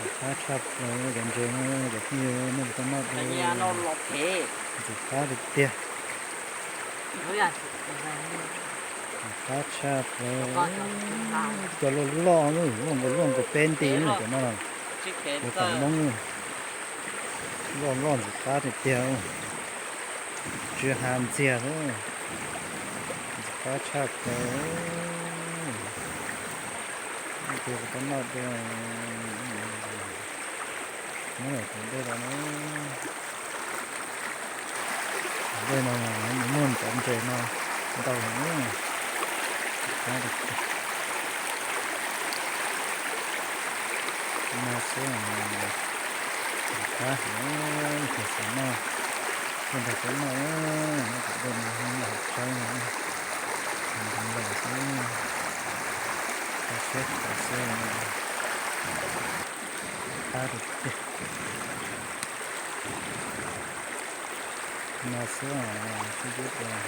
Ntxim qab tshaj plaws cov ntses no, cov phooj ywg, nej puas tau noj dua? Ntxim qab tiag tiag. Ntxim qab tshaj plaws. Cov loj loj, loj nkaus, loj nkaus peb nti cov no. Cov tom Hmoob loj loj, ntxim qab tiag tiag. Tsw ha ntxiag xwb. Ntxim qab tshaj plaws. Tus puas tau noj dua? Muab lawm tus dej los na. Tus dej no muaj cov ntses no ntau heev. Ntxim qab tiag tiag. No xwb, ntxim qab heev, ib tug xav noj, ib tug xav noj, tus dej no noj hauv tsheb no, ntev lawm xwb, kho siab kho xwb. Ntxim qab tiag tiag. No xwb os, sib ntsib dua.